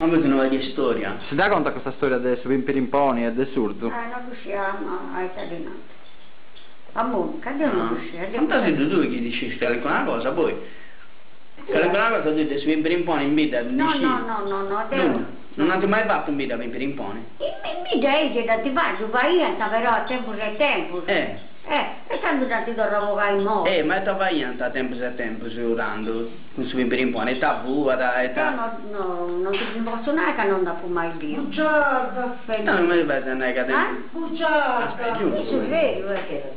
Ma custa unu pagu 'e storia. Si dda contat custa storia de su pimpirimponi e de s'urzu? Ah, no ddu scia, ma ita ddi nant. A Monica, deu no ddu scia. Contasiddu tui chi ndi scis calincuna cosa, poi. Calincuna cosa tui de su pimpirimponi in bidda ndi scis? No, no, no, no, deu. Nudda? Non ant mai fatu in bidda pimpirimponi? In bidda eja dd'ant fatu, faiant però a tempus e tempus. Eh. Eh, e candu dd'ant torrau a bogai immoi? Eh, ma ita faiant a tempus e tempus tandu, cun su pimpirimponi, ita fuat, ita. Deu no, no, non ti ddu potzu nai ca non dd'apu mai biu. Bugiarda! Tando mi fais a nai ca tempus. Bugiarda! Aspetta, giustu. In su seriu, eh.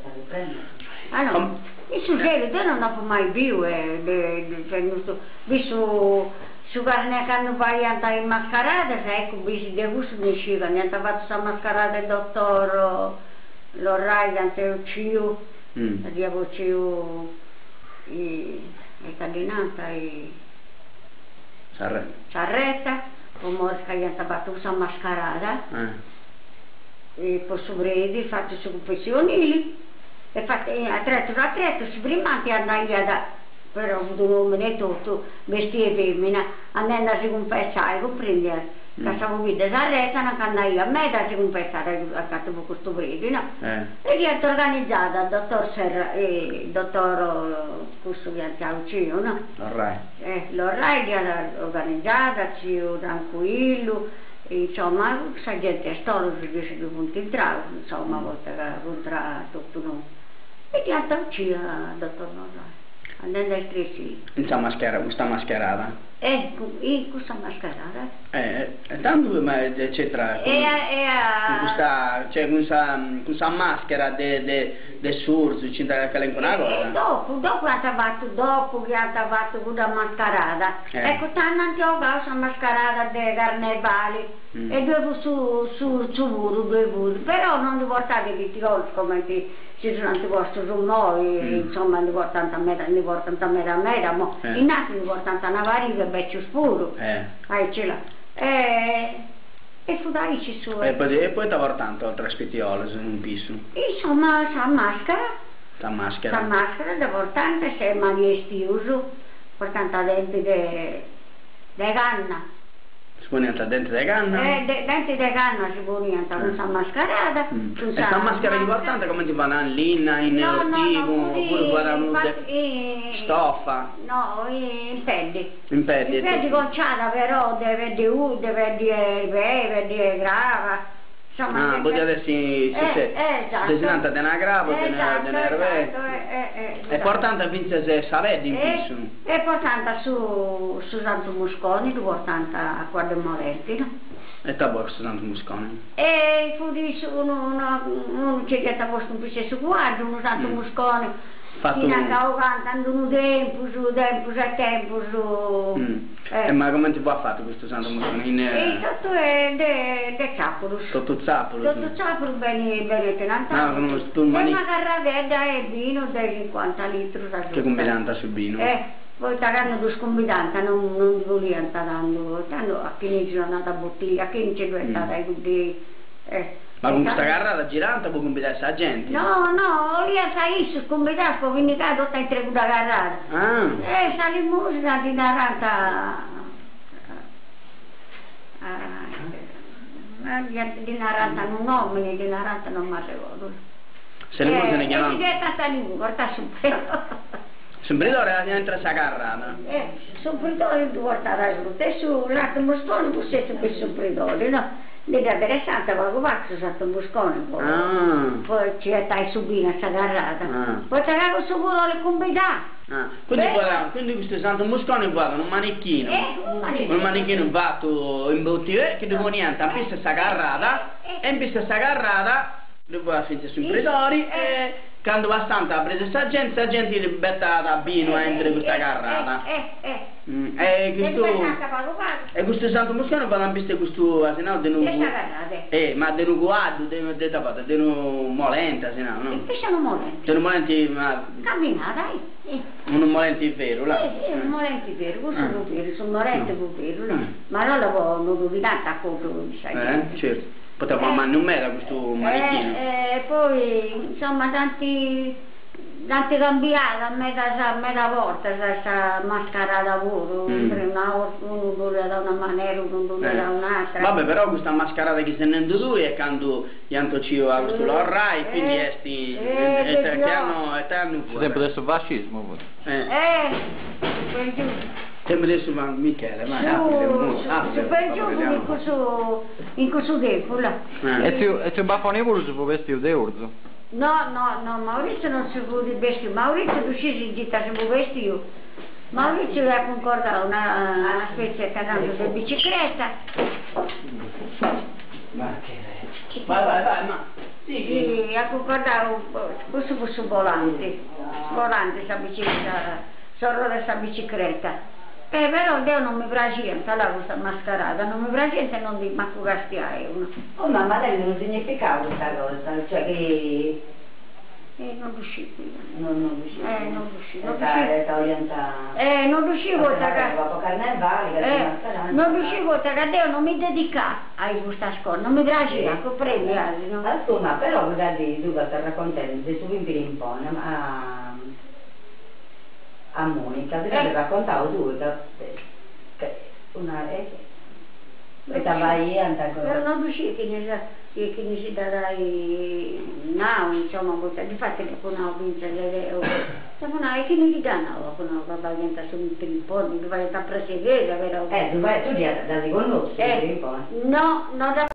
Ah no, in su seriu, deu non dd'apu mai biu e de, cioè, custu, biu su carne candu faiant is mascaradas, eccu, bis de cussu ndi sciu, candu iant fatu sa mascarada 'e dottor Lorrai dd'ant ociu, dd'iat ociu ita ddi nant S'arreta. S'arreta, po mori ca iant fatu cussa mascarada e po su predi fatu su cunfessionili e fatu a tretus a tretus si frimant e andaiat, però fut un'omini etotu bestiu 'e femina, andendi a si cunfessai, cumprendias Ca sa pobidda 'e s'arreta nanca andaiat meda a si cunfessare acanta fut custu predi, no? E dd'iant organizada dottor Serra dottor cussu chi ant ociu, no? Lorrai. Lorrai dd'iat organizada, tziu Trancuillu, insoma, sa genti 'e Stolus chi si ddu funt intraus, insoma, poita ca funt totu nou. E dd'iant ocia a dottor Lorrai, andendi a Istresili. In sa maschera, custa mascherada. E in cussa mascarada. E tandu ma eccetera cun custa cioè cun sa cun sa maschera de de de s'urzu c'intrat calincuna cosa. E dopu dopu ant fatu dopu chi ant fatu cudda mascarada eccu tando ant 'ogau sa mascarada de carnevali e ddue fut su s'urzu puru ddue fut però non ndi portàt i pitiolus cumenti Si ddus ant postus immoi, insoma, ndi portant meda, ndi portant meda meda, ma innantis ndi portant una pariga e becius puru, aici là. E fut aici su. E poita portant oltre a is pitiolas in pissu? Insoma sa maschera. Sa maschera. Sa maschera dda portant e s'est mali 'estius, portant denti de de canna. Si poniant denti de canna? Denti de canna si poniant cun sa mascarada, cun sa. E sa maschera chi portant comenti fuat in linna, in ortigu, oppuru fuat unu de stoffa? No, in peddi. In peddi. In peddi conciada però de peddi de peddi 'e 'ervei, peddi 'e craba. Ah, podiat essi de si nant de una craba o de una 'ervei. E portant fintzas sa peddi in pissu. E portant su su Santu Musconi, ddu portant a cuaddu 'e molenti, no? E ita fuat custu Santu Musconi? E fut unu unu nci dd'iant postu in pissu 'e su cuaddu, unu Santu Musconi Fatu chi nanca 'ogant in d'unu tempus, tempus e tempus. E ma comenti fuat fatu custu Santu Musconi? In. E totu de de tzàpulus. Totu tzàpulus? Totu tzàpulus beni beni tenantau. E una carradedda 'e binu de cincuanta litrus a Chi suta. cumbidant su binu? Eh, poita candu ddus cumbidant non non ndi boliant tandu, tandu a chini nci donat a buttiglia, a chini nci ddu 'etat a cuddi, eh. Ma cun custa carrada girant po cumbidai sa genti? No, no, 'oliant issus cumbidaus po pinnigai totu aintr'e cudda carrada. Ah. E sa limosina ddi narant ddi narant unu nomini, ddi narant non m'arregodu. Sa limosina chi E si ghetant inguni, portat su S'umbridori aintr'e sa carrada. Eh, s'umbridori ddu portat asuta e su Santu Musconi fut setziu in s'umbridori, no? Ndi dd'aderetzant pagu pagu su Santu Musconi po po nci 'etai su binu a sa carrada, poita ca cussu puru 'olit cumbidai. Quindi fuat, quindi custu Santu Musconi fuat unu manichinu, unu manichinu fatu in votivu chi ddu poniant in pissu 'e sa carrada e in pissu 'e sa carrada ddu fuat fintzas s'umbridori e Candu passànt a presu sa genti, sa genti ddi bettàt binu aintru de custa carrada. E custu e custu Santu Musconi fuat in pissu 'e custu asinau de unu eh ma de unu cuaddu de de ita fuat de unu molenti asinau no? De unu molenti ma unu molenti veru là. Eh certu. Poita fuat mannu meda custu manichinu. E poi insomma tanti. Dd'ant cambiada medas meda bortas sa mascarada puru, una 'orta unu ddu 'oliat a una manera unu ddu 'oliat a un'atra. Vabbè però custa mascarada chi ses nendu tui est candu iant 'ociu a custu Lorrai, quindi est ite annu ite annu Su tempus de su fascismu fut. Su Tempus de su Michele ma Su pengiu fut in cussu in cussu tempus là. E tziu e tziu Baffoni puru si fut bestiu de urzu. No, no, no, Maurizio non si fut bestiu, Maurizio ddu scis in ita si fut bestiu? Maurizio iat cuncordau una una spezia ita nant de bicicreta. Vai vai vai ma sighi. Iat cuncordau, cussu fut su volanti, su volanti sa bicicreta, s'orroda 'e sa bicicreta. Eh però deu non mi praxiant là custa mascarada, non mi praxiant e non ndi mancu castiai una. Oh mamma tenit unu significau custa cosa, cioè chi. Eh non ddu sciu. Non non ddu sciu. Eh non ddu sciu, non ddu Ca sciu. ca 'oliant. Eh non ddu sciu poita ca. Po carnevali ca si mascarant. Non ddu sciu poita ca deu non mi dedicà a i custas cosas, non mi praxiat, cumprendi asi no. Ascurta ma però cudda dì tui fiast raccontendi de su pimpirimponi a A Monica, si dd'as raccontau tui ca ca una ita faiant Però non ddu sciu chini chini si dd'at ai nau, insoma, poita difati dd'apu nau finzas deu, dd'apu nau, e chini ti dd'at nau, apu nau ca faiant su pimpirimponi, ddu faiant a prassi 'e cheja però. Eh, tu ddas connosci su pimpirimponi? No, no dda.